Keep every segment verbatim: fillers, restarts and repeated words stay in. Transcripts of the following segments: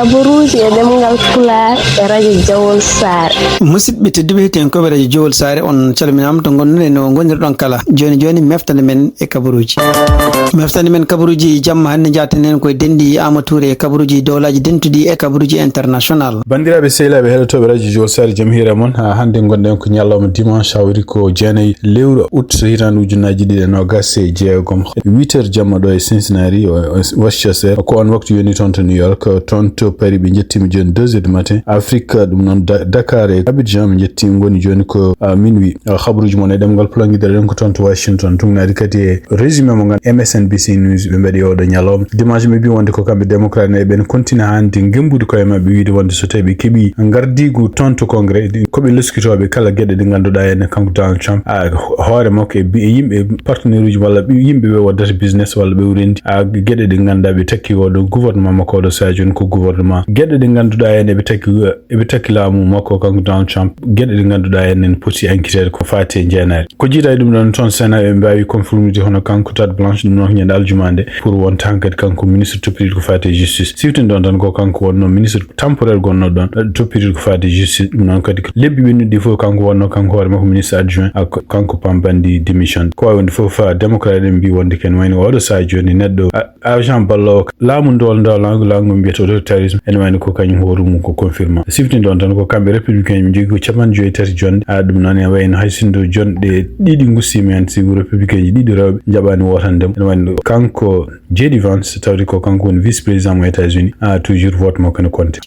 Kabaruuji e ɗemngal Pulaar e radio Jawol Saare. Musidɓe tedduɓe, heɗiyankooɓe radio Jawol Saare, on calminaama to ngonɗon e no ngonirɗon kala. Jooni jooni, meftande men e kabaruuji. Meftande men kabaruuji jamma hannde, njaaten heen koye denɗi Aama Tuure e kabaruuji dowlaaji dentuɗi e kabaruuji international. Banndiraaɓe sehilaaɓe heɗotooɓe radio Jawol Saare, jam hiira mon. Haa hannde ngonɗen ko ñalawma dimanche, hawri ko jeenayi lewru août hitaande ujunnaji ɗiɗi e noogas e jeegom. Huit heures jamma ɗo e Cincinnati, o, o, Westchester. Ko on waktu yoni toon to New York, toon to Paris ɓe njettiima jooni deux heures du matin. Afrique, ɗum noon Da-, Dakar e Abidjan ɓe njettiima ngoni jooni ko, ah, minuit. Ah, habaruuji mon e ɗemngal Pulaar ngiɗɗen ko toon to Washington. Tugnaade kadi e résumé mo ngannduɗaa M S N B C News ɓe mbaɗi oɗo ñalawma. Dimanche ɓe mbi wonde ko kamɓe démocrate en ɓen continue hannde ngemmbude koye maɓɓe, wiide wonde so tawi ɓe keɓi ngardiigu toon to Congrès, ɗi-, ko ɓe leskitooɓe kala geɗe ɗe ngannduɗaa ene kanko Donald Trump, a, ho-, hoore makko e bi-, e yimɓe partenaire uji walla ɓe, yimɓe ɓe waddata business walla ɓe renndi, a, geɗe ɗe ngannduɗaa ɓe takki oɗo gouvernement makko oɗo sahaa jooni ko gouvernement. Geɗe ɗe ngannduɗaa ene ɓe takki, eɓe takki laamu makko kanko Donald Trump, geɗe ɗe ngannduɗaa enen poti enquêteede ko faati e njeenaari. Ko jiidaa e ɗum ɗoon toon Sénat, ɓe mbaawi confirmude hono kanko Todd Blanche, ɗum noon ko ñande aljuma nde, pour wonta hankadi kanko ministre toppitiiɗo ko faati e justice. Siftinɗon tan ko kanko wonnoo ministre temporaire gonnoo ɗoon, eh, toppitiiɗo ko faati e justice. Ɗum noon kadi ko lebbi ɓennuɗi ɗi fof kanko wonnoo kanko hoore makko ministre adjoint, a, ko-, kanko pambanndi démission. Ko waawi wonde fof, ah, démocrate en mbi wonde ken wayno oɗo sahaa jooni neɗɗo, a, agent balloowo laamu ndool ndolangu, laangu mbiyetee autoritarisme, ene wayno ko kañum hoore mum ko confirmé. Siftinɗon tan ko kamɓe républicain ɓe njogii ko capanɗe joyi e tati jonɗe. A, ɗum noon ene wayno hay sinno jonɗe ɗiɗi ngustiima heen, sibu républicain ji ɗiɗi rewɓe njaɓaani wootande mo. Ene wayno kanko J D Vance, tawde ko kanko woni vice président mo États-Unis, a, toujours vote makko ene compté.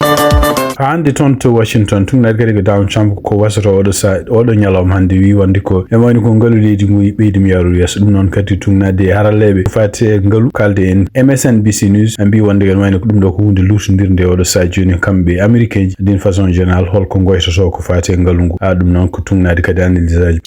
Haa hannde toon to Washington, tugnaade kadi ko Donald Trump ko wasata oɗo sa-, oɗo ñalawma hannde, wi wonde ko ene wayno ko ngalu leydi ngu ɓeydi mo yaarude yeeso. Ɗum noon kadi tugnaade e haralleeɓe ko faati e ngalu, kaalde en M S N B C News, ɓe mbi wonde ene wayno ko ɗum ɗo ko huunde luutondirnde e oɗo sahaa jooni kamɓe Américain ji, d'une façon générale, holko ngoytotoo ko faati e ngalu ngu. A, ɗum noon ko tugnaade kadi analyse aji.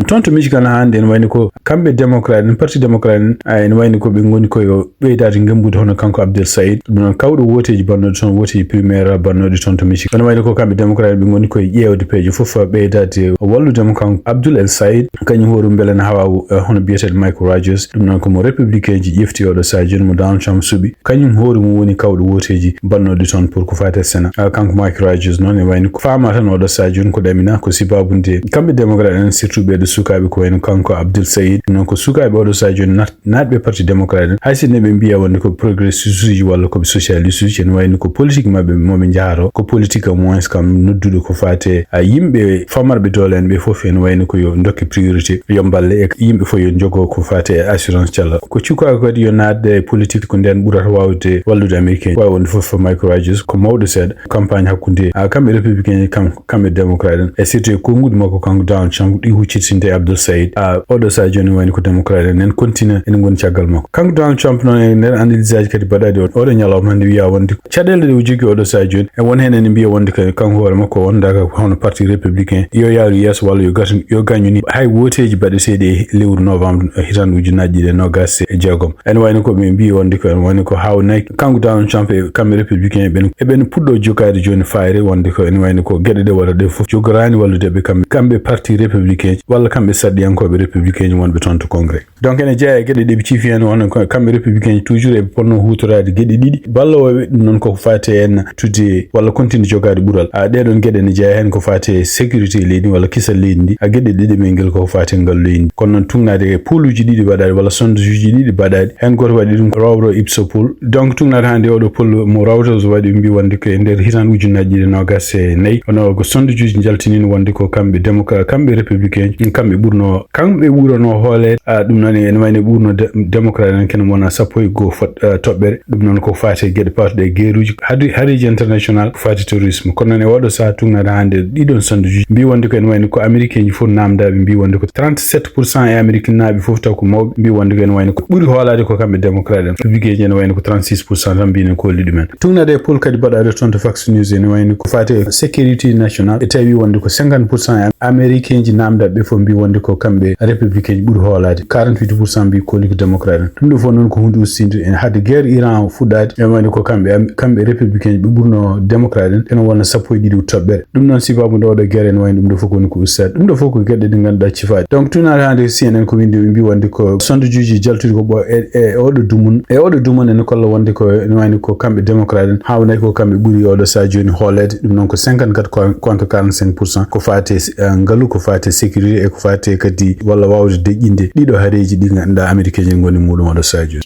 Toon to Michigan hannde ene wayno ko kamɓe démocrate en, parti démocrate en, a, ene wayno ko ɓe ngoni koye ɓeydaade ngemmbude hono kanko Abdel Said. Ɗum noon kawɗo wooteeji bannooɗi toon, wooteeji primaire bannooɗi toon to Michigan. Ene wayno ko kamɓe démocrate ɓe ngoni koye ƴeewde peeje fof ɓeydaade wallude mo kanko Abdul El Said. Kañum hoore mum mbele na hawa, eh, hono biyeteeɗo Michael Rogers. Ɗum noon ko mo républicain ji ƴefti oɗo sahaa jooni mo Donald Trump suɓi. Kañum hoore mum woni kawɗo wooteeji bannooɗi toon pour ko faati e Sénat. Ah, kanko Michael Rogers noon ene wayno ko faama tan oɗo sahaa jooni ko ɗamina ko sibaabu nde kamɓe démocrate en, surtout ɓeeɗo sukaaɓe ko wayno kanko Abdul Said. Ɗum noon ko sukaaɓe oɗo sahaa jooni nat-, naatɓe parti démocrate en, hay sinno ɓe mbiya wonde ko progressiste uji walla ko ɓe socialiste uji, ene wayno ko politique maɓɓe mo ɓe njahata o, ko politique à moins kam nodduɗo ko faati e, a, yimɓe famarɓe doole en ɓe fof, ene wayno ko yo dokke priorité, yo mballe e yimɓe fof yo jogo ko faati e assurance cellal. Ko cukaagu kadi yo naatde e politique, ko ndeen ɓurata waawde wallude Américain. Waawi wonde fof Michael Rogers ko mawɗo seeɗa campagne hakkunde, a, kamɓe républicain en, kam-, kamɓe démocrate en, e surtout e konnguɗi makko kanko Donald Trump ɗi huccitinde e Abdul Said. A, oɗo sahaa jooni wayno ko démocrate en, en continue ene ngoni caggal makko. Kanko Donald Trump noon e nder analyse aji kadi mbaɗaaɗi o, oɗo ñalawma hannde wiya wonde caɗeele ɗe o jogii oɗo sahaa jooni, e won heen ene mbiya wonde kadi kanko hoore makko o wondaaka ko hono parti républicain yo yaaru yeeso walla yo gatu, yo gañu ni hay wooteeji baɗeteeɗi e lewru novembre hitaande ujunnaji ɗiɗi e noogas e jeegom. Ene wayno ko ɓe mbi wonde ko ene wayno ko haawnaki kanko Donald Trump e kamɓe républicain ɓen, eɓen puɗɗo jogaade jooni fayre wonde ko ene wayno ko geɗe ɗe waɗata ɗe fof jogoraani wallude ɓe kamɓe, kamɓe parti républicain walla kamɓe sarɗiyankooɓe républicain wonɓe toon to Congrès. Donc ene jeyaa e geɗe ɗe ɓe ciifi heen, wonno ko kamɓe républicain toujours eɓe potnoo huutoraade geɗe ɗiɗi ballooɓe, ɗum noon ko faati heen tudde walla continue jogaade ɓural. A, ɗee ɗoon geɗe ene jeyaa heen ko faati e sécurité leydi walla kisal leydi ndi. A, geɗe ɗiɗi ɓe ngel ko faati e ngal leydi ndi. Kono noon tugnaade e pooluuji ɗiɗi mbaɗaaɗi walla sondage uji ɗiɗi mbaɗaaɗi, heen gooto waɗi ɗum Reuters Ipsos poll. Donc tugnaade hannde oɗo poll mo Reuters waɗi mbi wonde ko e nder hitaande ujunnaji ɗiɗi e noogas e nayi, hono ko sondage uji njaltinino wonde ko kamɓe démocrate, kamɓe républicain, kamɓe ɓurno, kamɓe ɓurano hooleede. A, ɗum noon ene wayno ɓurno de-, démocrate en kene wona sappo e goo fot-, a, toɓɓere. Ɗum noon ko faati e geɗe paatuɗe e guerruuji, hari-, hariiji international, ko faati terrorisme. Kono noon e oɗo sahaa tugnaade hannde ɗiɗon sondage uji mbi wonde ko ene wayno ko américain ji fof naamndaaɓe mbi wonde ko trente-sept pour cent e américain naaɓe fof taw ko mawɓe mbi wonde ko ene wayno ko ɓuri hoolaade ko kamɓe démocrate en. Républicain ji ene wayno ko trente-six pour cent tan mbinen ko holli ɗumen. Tugnaade e poll kadi mbaɗaaɗo toon to Fox News ene wayno ko faati e sécurité nationale, e tawi wonde ko cinquante pour cent e américain ji naamndaaɓe fof mbi wonde ko kamɓe républicain ɓuri hoolaade. Quarante-huit pour cent mbi kooli ko démocrate en. Ɗum ɗo fof noon ko huunde ustiinde en. Hade guerre Iran o fuɗɗaade, ɓe woni ko kamɓe, kamɓe républicain ɓe ɓurno démocrate en, ene wona sappo e ɗiɗi toɓɓere. Ɗum noon, sibabu nde oɗo guerre ene wayno ɗum ɗo fof ko woni ko ustaade. Ɗum ɗo fof ko geɗe ɗe ngannduɗaa cifaaɗe. Donc, tuunaade hannde C N N ko winndi, mbi wonde ko sondage uji jaltuɗi ko ɓo-, e, e oɗo dumun, e oɗo dumun ene kolla wonde ko ene wayno ko kamɓe démocrate en, haawnay ko kamɓe ɓuri oɗo saha jooni hooleede. Ɗum noon ko cinquante-quatre ko-, contre quarante-cinq pour cent ko faati e, eh, ngalu, ko faati e sécurité, e ko faati e kadi walla waawde deƴƴinde ɗiɗo hareeji ɗi ngannduɗaa américain en ngoni muɗum oɗo saha jooni.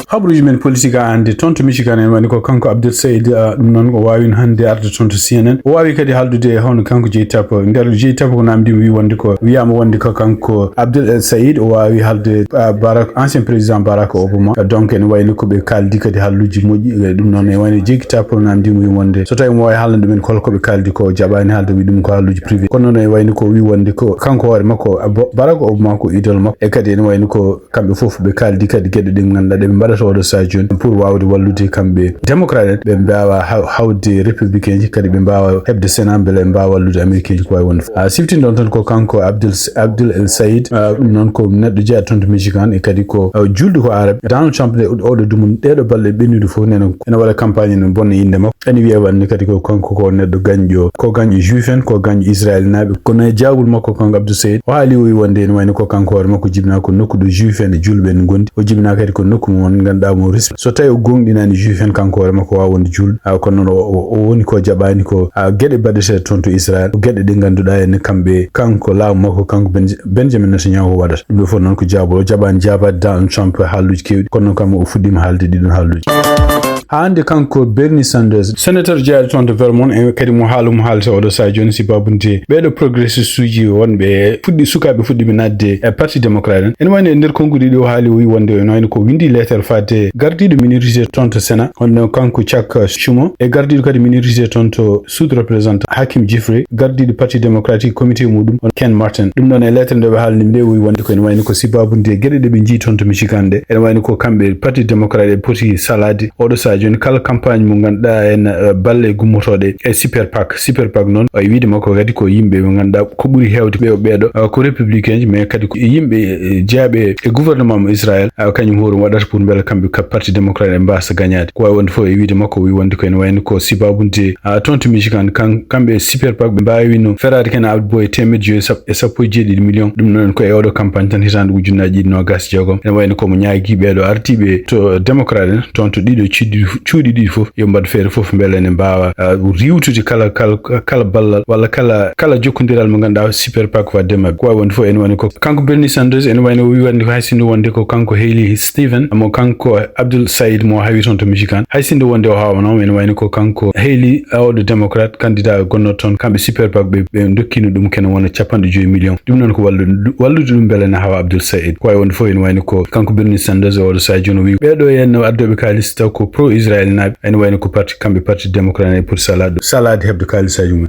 Habaruuji men politique haa hannde, toon to Michigan, en woni ko kanko Abdel Said, ah, ɗum noon o waawino hannde arde toon to C N N. O waawi kadi haaldude e hono kanko Jay Tapper. Nder Jay Tapper ko naamndiima, wi wonde ko, wiyaama wonde ko kanko Abdel El Said o waawi haalde, ah, Barack, ancien président Barack Obama. Donc, ene wayno ko ɓe kaaldi kadi haalluuji moƴƴi. E ɗum noon, e wayno Jay Tapper naamndiima, wi wonde so tawi mo waawi haalande men ko holko ɓe kaaldi ko, o jaɓaani haalde, wi ɗum ko haalluuji privé. Kono noon, e wayno ko wi wonde ko kanko hoore makko, Abo-, Barack Obama ko idole makko. E kadi ene wayno ko kamɓe fof ɓe kaaldi kadi geɗe ɗe ngannduɗaa ɗe ɓe mbaɗata oɗo saha jooni pour waawde wallude kamɓe démocrate en, ɓe mbaawa haw-, hawde républicain ji, kadi ɓe mbaawa heɓde Sénat mbele ɓe mbaawa wallude américain ji ko waawi wonde fof. A siftinde on tan ko kanko Abdel, Abdel El Said, ah, ɗum noon ko neɗɗo jeyaa toon to Michigan, e kadi ko, ah, juulɗo ko Arab. Donald Trump nde oɗo dumunna ɗeeɗo balɗe ɓennude fof nena ene waɗa campagne ene bonna innde makko. Ene wiya wonde kadi ko kanko ko neɗɗo gañɗo, ko gañɗo juif en, ko gañɗo Israel naaɓe. Kono e jaagol makko kanko Abdou Said, o haali o wi wonde ene wayno ko kanko hoore makko jibinaa ko nokku ɗo juif en e julɓe en ngondi. O jibinaa kadi ko nokku mo ngannduɗaa mo ris-, so tawi o gooŋɗinaani juif en kanko hoore makko waawa wonde juulɗo. Ah, kono noon o, o, o woni ko jaɓaani ko, ah, geɗe baɗeteeɗe toon to Israel, ko geɗe ɗe ngannduɗaa ene kamɓe, kanko laamu makko, kanko Ben-, Benjamin Netanyahu waɗata. Ɗum ɗo fof noon ko jaabol, o jaɓaani jaabaade Donald Trump haalluuji keewɗi, kono noon kam o fuɗɗiima haalde ɗiɗon haalluuji. Haa hannde kanko Bernie Sanders, senateur jeyaaɗo toon to Vermont, e kadi mo haala mo haalata oɗo saha jooni, sibabu nde ɓeeɗo progressiste uji wonɓe fuɗɗi, sukaaɓe fuɗɗiiɓe naatde e parti démocrate en. Ene wayno e nder konnguɗi ɗi o haali, o wi wonde ene wayno ko winndi leetar faade gardiiɗo minorité toon to Sénat, hono kanko Chuck Schumer, e gardiiɗo kadi minorité toon to sous-représentant Hakeem Jeffrey, gardiiɗo parti démocratique comité muɗum on Ken Martin. Ɗum ɗon e leetar nde ɓe haalni nde, o wi wonde ko ene wayno ko sibabu nde geɗe ɗe ɓe njii toon to Michigan ɗe, ene wayno ko kamɓe parti démocrate ɓe poti salaade. Oɗo saha jooni kala campagne mo ngannduɗaa en, eh, balle gummotooɗe e Super PAC. Super PAC noon, e wiide makko kadi ko yimɓe ɓe ngannduɗaa ko ɓuri heewde ɓe, ɓeeɗo, eh, ko républicain ji, mais kadi ko yimɓe, eh, jeyaaɓe e gouvernement mo Israël, eh, kañum hoore waɗata pour mbele kamɓe ka parti démocrate ɓe mbaasa gañaade. Ko waawi wonde fof e wiide makko, o wi wonde ko ene wayno ko sibabu nde, ah, toon to Michigan, kan-, kamɓe e Super PAC ɓe mbaawino feraade kene albuɓe teemeɗɗe joyi e sappo e sappo e jeeɗiɗi million. Ɗum noon ko e oɗo campagne tan, hitaande ujunnaaji ɗiɗi noogas e jeegom. Ene wayno ko mo ñaagii ɓeeɗo ardiiɓe to démocrate en, toon to ɗiɗo cuuɗi, cuuɗi ɗiɗi fof, yo mbaɗ feere fof mbele ene mbaawa, ah, riiwtude kala, kala, kala ballal walla kala, kala jokkondiral mo ngannduɗaa Super PAC waɗde maɓɓe. Ko waawi wonde fof ene wayno ko kanko Bernie Sanders, ene wayno o wi wonde hay sinno wonde ko kanko Haley Stevens, mo kanko Abdul Said mo hawi toon to Michigan. Hay sinno wonde o haawanaama, ene wayno ko kanko Haley, oɗo démocrate candidat gonnoɗo toon, kamɓe Super PAC ɓe, ɓe dokkino ɗum kene wona capanɗe joyi million. Ɗum noon ko wallude, wallude ɗum mbele ne hawa Abdul Said. Ko waawi wonde fof ene wayno ko kanko Bernie Sanders e oɗo saha jooni o wi ɓeeɗo henno addooɓe kaalis taw ko pro Israël naaɓe, ene wayno ko parti, kamɓe parti démocrate en e poti salaade ɗum, salaade heɓde kaalisaaji mum.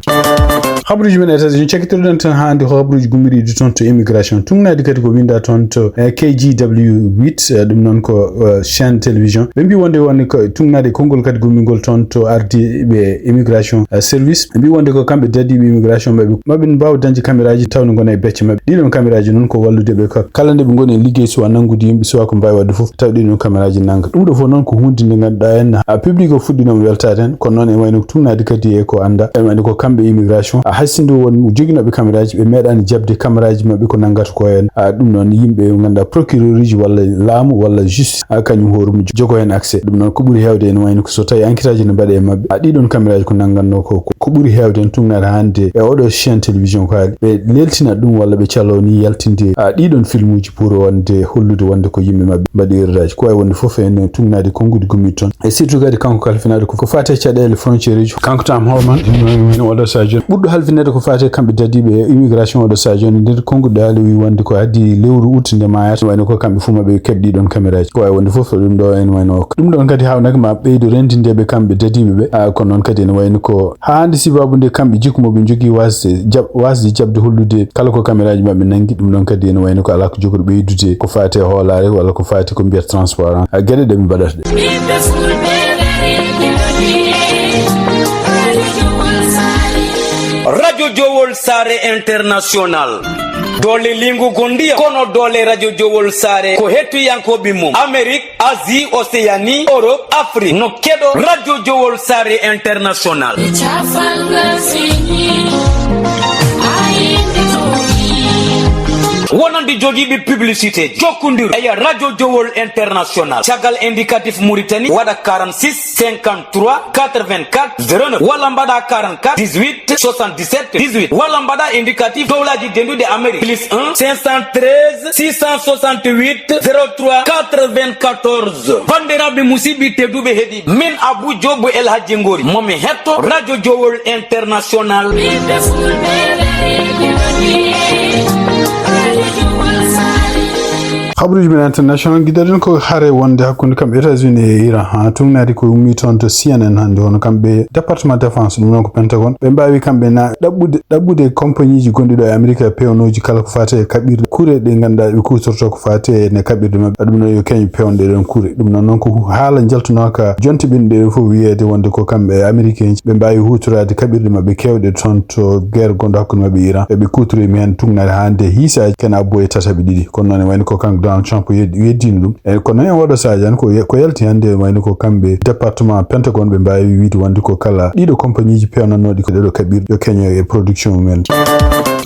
Habaruuji men États-Unis, cakkitorɗen tan haa hannde ko habaruuji gummiriiɗi toon to immigration. Tuugnaade kadi ko winndaa toon to, eh, K G W huit, eh, ɗum noon ko, eh, chaîne télévision. Ɓe mbii wonde, wonde ko tuugnaade konngol kadi gummingol toon to ardiiɓe immigration, eh, service. Ɓe mbii wonde ko kamɓe dadiiɓe immigration maɓɓe, maɓɓe mbaawa dañde caméra ji taw ne ngona e becce maɓɓe. Ɗiɗon caméra ji noon ko wallude ɓe ka-, kala nde ɓe ngoni e liggey, suwa nanngude yimɓe, suwa ko mbaawi waɗde fof, taw ɗiɗon caméra ji nannga. Ɗum ɗo fof noon ko huunde nde ngannduɗaa en, a, public o fuɗɗinooma weltaade heen, kono noon e wayno tuugnaade kadi e ko anndaa. E wayno ko kamɓe immigration, a, hay sinno won joginooɓe caméra ji, ɓe meeɗaani jaɓde caméra ji maɓɓe ko nanngata ko heen. A, ɗum noon yimɓe ɓe ngannduɗaa procureur uji walla laamu walla justice, a, kañum hoore mum jogo heen accès. Ɗum noon ko ɓuri heewde ene wayno ko so tawi enquête aji ne mbaɗe e maɓɓe, a, ɗiɗon caméra ji ko nanngannoo ko, ko, ko ɓuri heewde en tuugnaade hannde e oɗo chaîne télévision ko haali. Ɓe leeltina ɗum walla ɓe caloo ni yaltinde, a, ɗiɗon filmuuji pour wonde hollude wonde ko yimɓe maɓɓe mbaɗi erreur aji. Ko waawi wonde fof en tuugnaade konnguɗi gummiiɗi toon. E surtout kadi kanko ko halfinaade ko, ko faati e caɗeele frontière uji. Kanko Tom Homan, ɗum woni oɗo saha jooni. Ɓurɗo halfineede ko faati e kamɓe dadiiɓe e immigration oɗo saha jooni. Nder konnguɗi haali o wi wonde ko addi lewru août nde maayata. Wayno ko kamɓe fof maɓɓe keɓ ɗiɗon caméra ji. Ko waawi wonde fof ɗum ɗo en wayno o. Ɗum ɗon kadi haawnaka ma ɓeydo renndindeeɓe kamɓe dadiiɓe ɓe. A, kono noon kadi ene wayno ko haa hannde sibabu nde kamɓe jikku mo ɓe njogii waasde jaɓ-, waasde jaɓde hollude kala ko caméra ji maɓɓe nanngi. Ɗum ɗon kadi ene wayno ko alaa ko jogori ɓeydude ko faati e hoolaare walla ko faati ko mbiyata transparent. A, geɗe ɗe ɓe mbaɗata ɗe. Ɓiɓɓe Fulɓe, radio Jowol Saare International. Doole liingu gondiya, kono doole Radio Jowol Saare ko hettiyankooɓe mum. Amérique, Asie, Océanie, Europe, Afrique. No keɗo Radio Jowol Saare International. Wonande jogiiɓe publicité, jokkondir e Radio Jowol International. Caggal indicatif Mauritanie, waɗa quarante-six cinquante-trois quatre-vingt-quatre zéro neuf, walla mbaɗa quarante-quatre dix-huit soixante-dix-sept dix-huit, walla mbaɗa indicatif dowlaaji denduɗe Amérique, plus un cinq cent treize six cent soixante-huit zéro trois quatre-vingt-quatorze. Banndiraaɓe, musidɓe tedduɓe heɗiiɓe, min Abou Diop El Hadji Ngori, momi hetto Radio Jowol International. Ɓiɓɓe Fulɓe, ɓe woni Radio Jowol Saare. Habaruuji men international, ngiɗɗen ko hare wonde hakkunde kamɓe États-Unis e Iran, ha tugnaade ko ummi toon to C N N hannde, hono kamɓe Département Défense, ɗum noon ko Pentagone, ɓe mbaawi kamɓe na ɗaɓɓude, ɗaɓɓude compagnieji gonɗi ɗo e Amérique e pewnooji kala ko faati e kaɓirɗe kure ɗe ngannduɗaa ɓe kuutorto ko faati e ne kaɓirɗe maɓɓe. Ɗum noon yo keeñ peewno ɗee ɗoon kure. Ɗum noon noon ko haala njaltunooka jonte ɓennuɗe ɗen fof wiyeede wonde ko kamɓe e Américain ji, ɓe mbaawi huutoraade kaɓirɗe maɓɓe keewɗe toon to guerre gonɗo hakkunde maɓɓe e Iran. Eɓe kuutorima heen tugnaade haa nde hiisaaji kene abbo e tataɓe ɗiɗi. Kono noon e wayno ko kanko Donald Trump yed-, yeddini ɗum. E kono noon e oɗo sahaji hannde ko ye-, ko yalti hannde e wayno ko kamɓe département Pentagone ɓe mbaawi wiide wonde ko kala ɗiɗo compagnieji peewnannooɗi ko ɗeɗo kaɓirɗe yo keño e production mumen.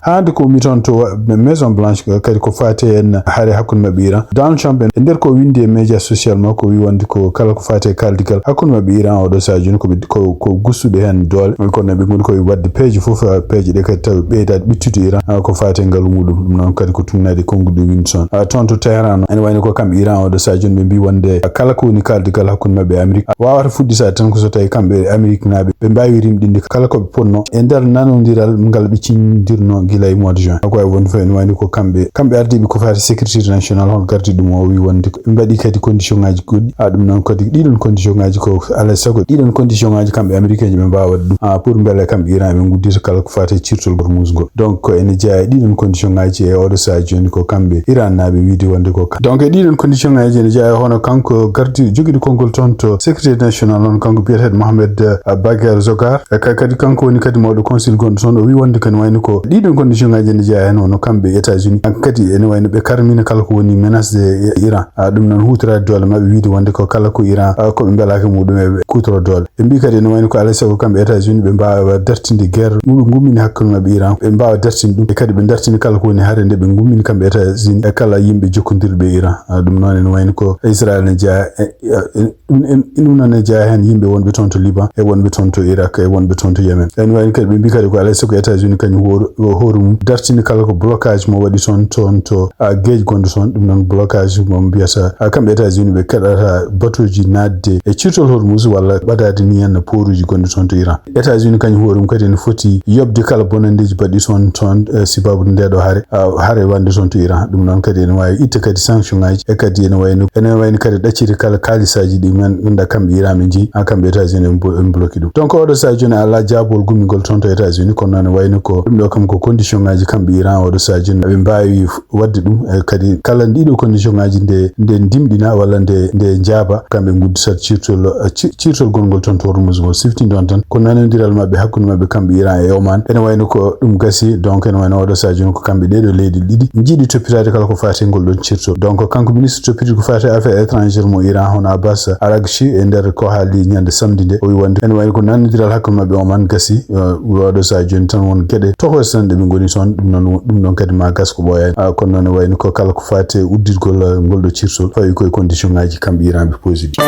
Hannde ko ummi toon to wa-, Maison Blanche, kadi ko faati en hare hakkunde maɓɓe Iran. Donald Trump e nder ko windi e média social makko, o wi wonde ko kala ko faati e kaldigal hakkunde maɓɓe Iran oɗo sahaji jooni ko ɓe, ko, ko gustuɗe heen doole. Kono ɓe ngoni koye waɗde peeje fof, ah, peeje ɗe kadi tawi ɓeydaade ɓittude Iran, ah, ko faati e ngalu muɗum. Ɗum noon kadi ko tugnaade konnguɗi windi toon. Ah, toon to Teheran, ene wayno ko kamɓe Iran oɗo sahaji jooni ɓe mbi wonde, ah, kala ko woni kaldigal hakkunde maɓɓe e Amérique, ah, wawata fuɗɗitaade tan ko so tawi kamɓe e Amérique naaɓe ɓe mbaawi rimɗinde kala ko ɓe potno e nder nanondiral ngal ɓe ciñdirno gila e mois de juin. Ko wawi wonde fof ene wayno ko kamɓe, kamɓe ardiiɓe ko faati sécurité nationale, hono gardi ɗum o wi wonde ko ɓe mbaɗi kadi condition ngaji goɗɗi. Ha ɗum noon kadi ɗiɗon condition ngaji ko alay sago ɗiɗon condition ngaji kamɓe américain ji ɓe mbawa waɗde ɗum. Ha pour beele kamɓe Iran ɓe guddita kala ko faati e cirtol Hormuz ngol. Donc ko ene jeeya e ɗiɗon condition ngaji e oɗo sahaji jooni ko kamɓe Iran naaɓe wiide wonde ko ka-, donc e ɗiɗon condition ngaji ene jeeya hono kanko gardi jogiiɗo konngol toon to sécurité nationale on, kanko biyeteeɗo Mohamed, eh, Bagher Zoghar. E ka-, kadi kanko woni kadi mawɗo conseil gonɗo toon, o wi wonde kadi wayno ko ɗiɗon condition ngaji ene jeeya heen, hono kamɓe États-Unis. Kanko kadi ene wayno ɓe karmina kala ko woni menace de Iran. Ah, ɗum noon huutoraade doole maɓɓe wiide wonde ko kala ko Iran, ah, ko ɓe mbelaka muɗum e ɓe kuutoro doole. Ɓe mbi kadi ene wayno ko alay sago kamɓe États-Unis ɓe mbawa dartinde guerre ɗum ɓe gummini hakkunde maɓɓe Iran. Ɓe mbawa dartinde ɗum. E kadi ɓe dartini kala ko woni hare nde ɓe gummini kamɓe États-Unis e kala yimɓe jokkodirɓe e Iran. Ah, ɗum noon ene wayno ko Israël ne jeeya e, e, e, ɗum en, ɗum noon ne jeeya heen yimɓe wonɓe toon to Liban, e wonɓe toon to Irak, e wonɓe toon to Yemen. Ene wayno kadi ɓe mbi kadi ko alay sago États-Unis kañum hoore, hoore mum dartini kala ko blocage mo waɗi toon, toon to, ah, geej gonɗo toon. Ɗum noon blocage mo mbiyata, ah, kamɓe États-Unis ɓe keɗata batuuji naatde e cirtol Hormuz walla ɓadaade ni henno pooruji gonɗi toon to Iran. États-Unis kañum hoore mum kadi ene foti yoɓde kala bonanndeeji baɗɗi toon, toon, eh, sibabude nde ɗo hare, ah, hare wonde toon to Iran. Ɗum noon kadi ene wawi itta kadi sanction ngaji, e kadi ene wayno, ene wayno kadi ɗaccirde kala kaalisaji ɗi men, ɗum ɗa kamɓe Iran ɓe jeeyi, ha kamɓe États-Unis ɓe blo-, ɓe bloqué ɗum. Donc oɗo sahaji jooni ala jaabol gummingol toon to États-Unis, kono noon wayno ko ɗum ɗo kam ko condition ngaji kamɓe Iran oɗo sahaji jooni ɓe mbawi waɗde ɗum, e kadi kala ɗiɗo condition ngaji nde, nde ndimɗina walla nde, nde jaaba, kamɓe gudditata cirtol, ci-, cirtol gongol toon to Hormuz ngol. Sifti ɗon tan ko nanodiral maɓɓe hakkunde maɓɓe kamɓe Iran e Oman. Ene wayno ko ɗum gasi, donc ene wayno oɗo sahaji jooni ko kamɓe ɗeɗo leyɗe ɗiɗi jiiɗi toppitaade kala ko faati e ngol ɗon cirtol. Donc kanko ministre toppitiri ko faati e affaire étrangère mo Iran, hono Abbas Araghchi, e nder ko haali ñande samedi nde, o wi wonde ene wayno ko nanodiral hakkunde maɓɓe Oman gasi, eh, oɗo sahaji jooni tan won geɗe tokoyse tan ɗe ɓe ngoni toon, ɗum noon, ɗum ɗon kadi ma gas ko ɓooyaani. Ah, kono noon e wayno ko kala ko faati e uddirgol, eh, ngol ɗo cirtol, fawi koye condition ngaji kamɓe Iran ɓe posi ɗi.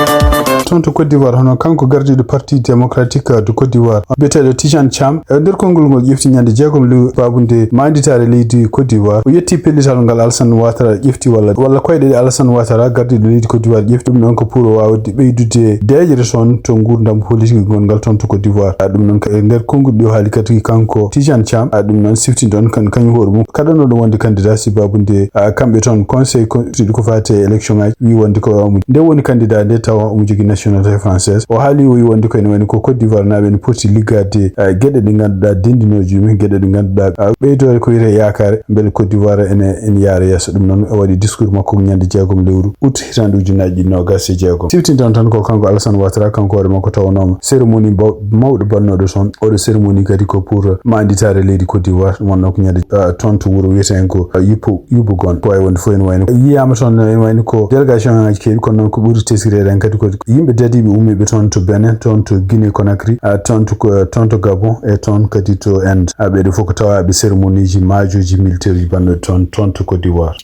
Toon to Côte d'Ivoire, hono kanko gardiiɗo Parti Démocratique de Côte d'Ivoire, biyeteeɗo Tidiane Thiam, e nder konngol ngol ƴefti ñande jeegom lewru babunde maanditaare leydi Côte d'Ivoire, o yetti pellital ngal Alassane Ouattara ƴefti walla, walla koyɗe ɗe Alassane Ouattara, gardiiɗo leydi Côte d'Ivoire, ƴefti. Ɗum noon ko pour o waawde ɓeydude deeƴre toon to nguurndam politique ngongal toon to Côte d'Ivoire. Ah, ɗum noon ka-, e nder konnguɗi ɗi o haali kadi kanko Tidiane Thiam, ah, ɗum noon sifti ɗon kan kañum hoore mum kaɗannoɗo wonde candidat sibabude, ah, kamɓe toon conseil ko, ko faati e élection ngaji wi wonde ko omo, nde woni candidat nde tawa omo jogii nationalité française. O haali o wi wonde ko ene wayno ko Côte d'Ivoire naaɓe ene poti liggaade, ah, geɗe ɗe ngannduɗaa denndinooje mum, geɗe ɗe ngannduɗaa, ah, ɓeydoore ko wiyetee yaakaare, mbele Côte d'Ivoire ene, ene yaara yeeso. Ɗum noon o waɗi discours makko ko ñande jeegom lewru août hitaande ujunnaji ɗiɗi noogas e jeegom. Siftintan tan ko kanko Alassane Ouattara, kanko hoore makko tawanooma cérémonie baw-, mawɗo bannooɗo toon. Oɗo cérémonie kadi ko pour maanditaare leydi Côte d'Ivoire. Wonno ko ñande, ah, toon to wuro wiyeten ko, ah, Yuppu, Yuppu Gon. Ko wawi wonde fof ene wayno yiyaama toon, ene wayno ko délégation ngaji keewi, kono noon ko ɓuri teskiteede en kadi ko yimɓe dadiiɓe ummiiɓe toon to Benin, toon to Guinée Conakry, ah, toon to ko, toon to Gabon e toon kadi to Inde. Ah, ɓeeɗo fof ko tawaaɓe cérémonie ji, maajooji militaire ji banɗo toon, toon to Côte d'Ivoire.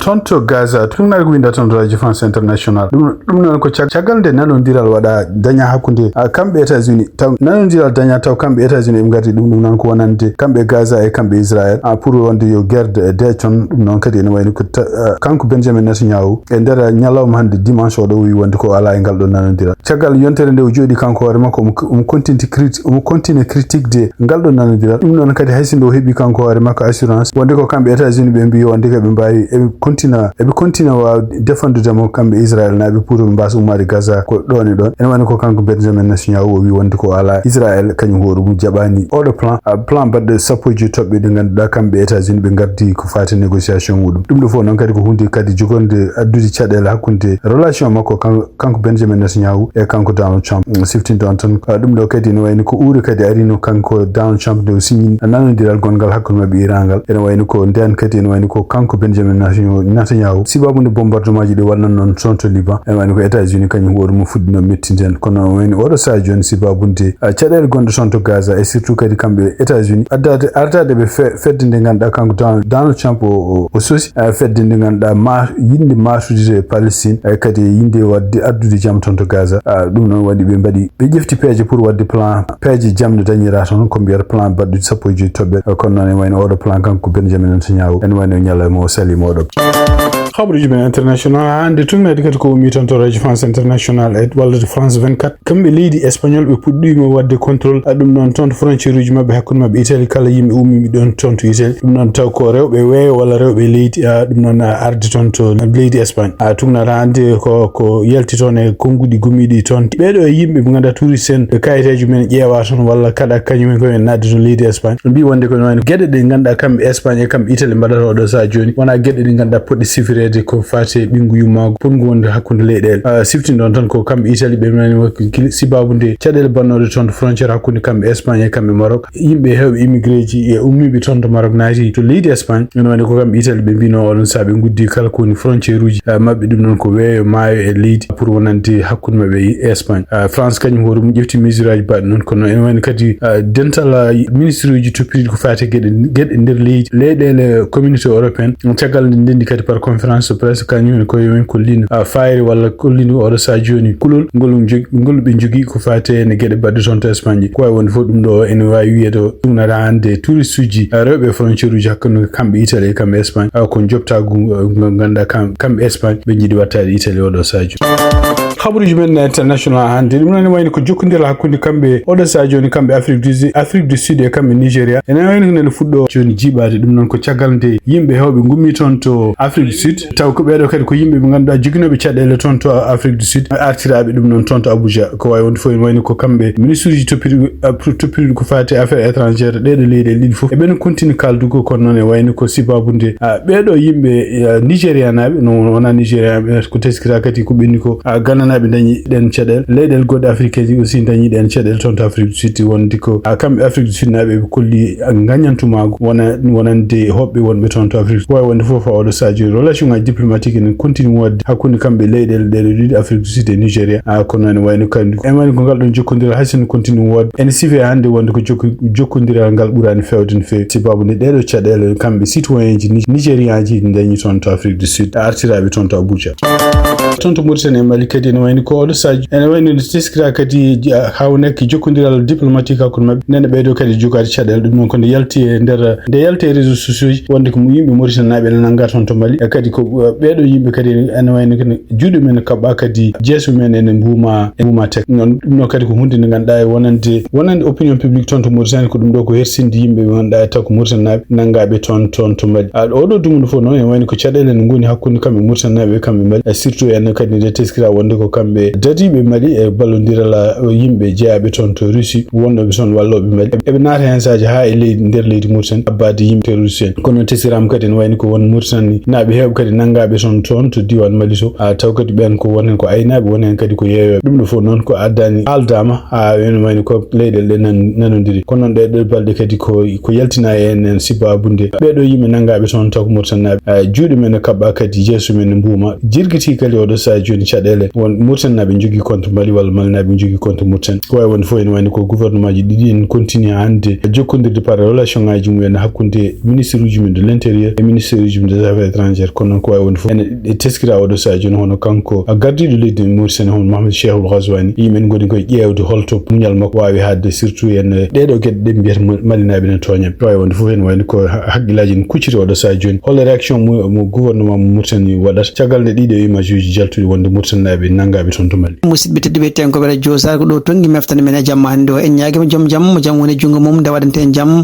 Toon to Gaza, tournaire ko winda toon to Radio France International. Ɗum, ɗum noon ko cag-, caggal nde nanondiral waɗa daña hakkunde, ah, kamɓe États-Unis. Taw nanondiral daña taw kamɓe États-Unis ɓe ngardi ɗum, ɗum noon ko wonande kamɓe Gaza e kamɓe Israël, ah, pour wonde yo guerre de, de toon. Ɗum noon kadi ene wayno ko ta-, ah, kanko Benjamin Netanyahu e nder ñalawma hannde dimanche oɗo o wi wonde ko alaa e ngal ɗo nanondiral. Caggal yontere nde o jooɗi kanko hoore makko, omo, omo continue crit-, omo continue critique de ngal ɗo nanondiral. Ɗum noon kadi hay sinno o heɓi kanko hoore makko assurance wonde ko kamɓe États-Unis ɓe mbi wonde ko ɓe mbawi, eɓe continue, eɓe continue waw defandudemo kamɓe Israël naaɓe pour ɓe mbasa ummaade Gaza ko ɗon e ɗon. Ene wayno ko kanko Benjamin Netanyahu o wi wonde ko alaa, Israël kañum hoore mum jaɓani oɗo plan, ah, plan baɗɗo sappo e joyi toɓɓe ɗe ngannduɗaa kamɓe États-Unis ɓe ngardi ko fati négociation muɗum. Ɗum ɗo fof noon kadi ko hunde kadi jogorde addude caɗeele hakkunde relation makko kan-, kanko Benjamin Netanyahu e kanko Donald Trump. Mm, siftinde on tan, ah, ɗum ɗo kadi ene wayno ko uure kadi arino kanko Donald Trump nde o signi nanondiral gonngal hakkunde maɓɓe Iran ngal. Ene wayno ko nden kadi ene wayno ko kanko Benjamin Netanyahu, Netanyahu, sibabude bombardement ji ɗi waɗnan noon toon to Liban. Ene wayno ko États-Unis kañum hoore mum fuɗɗino mettinden. Kono wayno oɗo saha jooni sibabude, ah, caɗeele gonɗe toon to Gaza e surtout kadi kamɓe États-Unis addade, artade ɓe fe-, fedde nde ngannduɗaa kanko Donald, Donald Trump o, o, o sosi, ah, fedde nde ngannduɗaa ma-, yinde matude Palestine, eh, kadi yinde wadde addude jam toon to Gaza. Ah, ɗum noon waɗi ɓe mbaɗi, ɓe ƴefti peeje pour wadde plan, peeje jam no dañira toon, ko mbiyata plan baɗɗo sappo e joyi toɓɓe. Eh, kono noon ene wayno oɗo plan kanko Benjamin Netanyahu, ene wayno ñalawma o salima oɗo. Habaruji men international, haa hannde tun kadi ko ummi toon to Radio France International e walla to France vingt-quatre. Kamɓe leydi Espagnol ɓe puɗɗiima waɗde contrôle, a ɗum noon toon to frontière uji maɓɓe hakkunde maɓɓe Italie, kala yimɓe ummiiɓe ɗon toon to Italie. Ɗum noon taw ko rewɓe weeyo walla rewɓe leydi, a ɗum noon a arde toon to leydi Espagne. A tugnataa hannde ko, ko yalti toon e konnguɗi gumiiɗi toon. Ɓeeɗo e yimɓe ɓe ngannduɗaa touriste en, ɓe kayiteeji men ƴeewa toon walla kaɗa kañum en ko en naatde toon leydi Espagne. Ɓe mbii wonde ko noon geɗe ɗe ngannduɗaa kamɓe Espagne e kamɓe Italie mbaɗata oɗo saha jooni. Wonaa geɗe ɗe ngannduɗaa poɗɗe sifireede ko faati e ɓinngu yummaagu, potngu wonde hakkunde leyɗeele. Ah, siftinɗon tan ko kamɓe Italie ɓe nani wakil kili sibabude caɗeele bannooɗe toon to frontière hakkunde kamɓe Espagne e kamɓe Maroc. Yimɓe heewɓe immigré ji e ummiiɓe toon to Maroc naati to leydi Espagne. Ene wayno ko kamɓe Italie ɓe mbino oɗon saha ɓe nguddi kala ko woni frontière uji, ah, maɓɓe, ɗum noon ko weeyo maayo e leydi pour wonande hakkunde maɓɓe e Espagne. Ah, France kañum hoore mum ƴefti mesure aji baɗɗi noon, kono ene wayno kadi, ah, dental, ah, ministre uji toppitiiɗi ko faati e geɗe, geɗe nder leydi, leyɗeele communauté européenne, caggal nde ndenndi kadi par conférence de presse, kañum en koye men kollino, ah, fayre walla kollino oɗo saha jooni kulol ngol jog-, ngol ɓe njogii ko faati e geɗe baɗɗe toon to Espagne ɗi. Ko wawi wonde fof ɗum ɗo ene wawi wiyeede o ɗum nata hannde touriste uji, ah, rewɓe frontière uji hakkunde kamɓe Italie e kamɓe Espagne, ah, ko joptagu, ah, ngo ngannduɗaa kam-, kamɓe Espagne ɓe njiɗi wattaade Italie oɗo saha jooni. Habaruji men international hannde, ɗum noon wayno ko jokkondiral hakkunde kamɓe oɗo saha jooni, kamɓe Afrique du Sud, Afrique du Sud e kamɓe Nigeria. Ene wayno ko nene fuɗɗo jooni jiiɓaade. Ɗum noon ko caggal nde yimɓe heewɓe ngummi toon to Afrique du Sud. Taw ko ɓeeɗo kadi ko yimɓe ɓe ngannduɗaa joginooɓe caɗeele toon to Afrique du Sud, artiraaɓe ɗum noon toon to Abuja. Ko wawi wonde fof ene wayno ko kamɓe ministre uji toppitiiɗi, ah, toppitiiɗi ko faati e affaires étrangères ɗeeɗo leyɗeele ɗiɗi fof. Eɓe no continue kaaldugo, kono noon e wayno ko sibabude, ah, ɓeeɗo yimɓe, ah, Nigérianaaɓe, no wona Nigérianaaɓe, ko teskita kadi ko ɓenni ko, ah, Gananaaɓe dañi ɗen caɗeele. Leyɗeele goɗɗe africaine ji aussi dañi ɗen caɗeele toon to Afrique du Sud, wonde ko, ah, kamɓe Afrique du Sud naaɓe ɓe kolli, ah, ngañantumaagu wona, wonande hoɓɓe wonɓe toon to Afrique. Ko wawi wonde fof, faa oɗo saha jooni relation ngaji diplomatique ene continue woodde hakkunde kamɓe leyɗeele ɗeeɗo ɗiɗi, Afrique du Sud e Nigeria. Ah, kono ene wayno kandi, ene wayno ko ngal ɗon jokkondiral hay sinno continue woodde. Ene sife hannde wonde ko jokko-, jokkondiral ngal ɓurani feewde no feewi. Sibabude ɗeeɗo caɗeele kamɓe citoyen ji ni-, nigérian ji dañi toon to Afrique du Sud, artiraaɓe toon to Abuja. Toon to Mauritanie e Mali kadi ene wayno ko oɗo saha, ene wayno nde teskita kadi, ah, hawnaki jokkondiral diplomatique hakkunde maɓɓe. Nene ɓeeɗo kadi jogaade caɗeele, ɗum noon ko nde yalti e nder, nde yalti e réseaux sociaux ji, wonde ko yimɓe Mauritanie naaɓe ene nannga toon to Mali. E kadi ko, uh, ɓeeɗo yimɓe kadi ene wayno kadi juuɗe men kaɓɓa, kadi jeese men ene mbuuma, e mbuuma tek. Noon, ɗum noon kadi ko huunde nde ngannduɗaa e wonande, wonande opinion publique toon to Mauritanie, ko ɗum ɗo ko hersinde yimɓe ɓe ngannduɗaa e taw ko Mauritanie naaɓe nanngaaɓe toon, toon to Mali. Ah, oɗo dumunna fof noon ene wayno ko caɗeele ne ngoni hakkunde kamɓe Mauritanie naaɓe e kamɓe Mali, e surtout en Kadi nde teskira wonde ko kamɓe dadiiɓe Mali e ballondiral yimɓe jeyaaɓe toon to Russie, wonɓe toon wallooɓe Mali. Eɓe naata heen saaji haa e leydi, nder leydi Mauritanie, abbaade yimɓe terroriste en. Kono teskiraama kadi ene wayni ko won Mauritanie naaɓe heewɓe kadi nanngaaɓe toon, toon to diiwaan Mali to. A taw kadi ɓeen ko won heen ko aynaaɓe, won heen kadi ko yeeyooɓe. Ɗum ɗo fof noon ko addaani haaldaama, a ene wayni ko leyɗeele ɗe nan-, nanondiri. Kono noon ɗee ɗoo balɗe kadi ko, ko yaltina e en, en sibbabunde. Ɓee ɗoo yimɓe nanngaaɓe toon taw ko Mauritanie naaɓe. A, juuɗe men no kaɓɓa kadi, yeeso men no mbuuma. Jirgitii kadi oɗo sahaa jooni caɗeele. Won Mauritanie naaɓe njogii compte Mali walla Mali naaɓe njogii compte Mauritanie. Ko waawi wonde fof ene wayni ko gouvernement ji ɗiɗi en continue hannde jokkondirde par relation ngaji mumen hakkunde ministre uji men de l'intérieur e ministre uji men des affaires étrangères. Kono noon ko waawi wonde fof ene e teskira oɗo sahaa jooni hono kanko a gardiiɗo leydi Mauritanie hono Mohamed Cheikhul Ghazouani. Yimɓe en ngoni koye ƴeewde holto muñal makko waawi haadde, surtout en ɗee ɗoo geɗe ɗe mbiyata Mali naaɓe ne tooña. Ko waawi wonde fof ene wayni ko ha-, hakkillaaji ne kucciti oɗo sahaa jooni. Hol réaction mo, mo gouvernement mo Mauritanie waɗata caggal nde ɗii ɗoo image uji jaltuɗi wonde Mauritanie naaɓe nanngaaɓe toon to Mali? Musidɓe tedduɓe, tenkooɓe radio Sar, ko ɗo tonngi meftande men e jamma hannde o. En ñaagiima joom jam, mo jam woni junngo mum, nde waɗanten jam.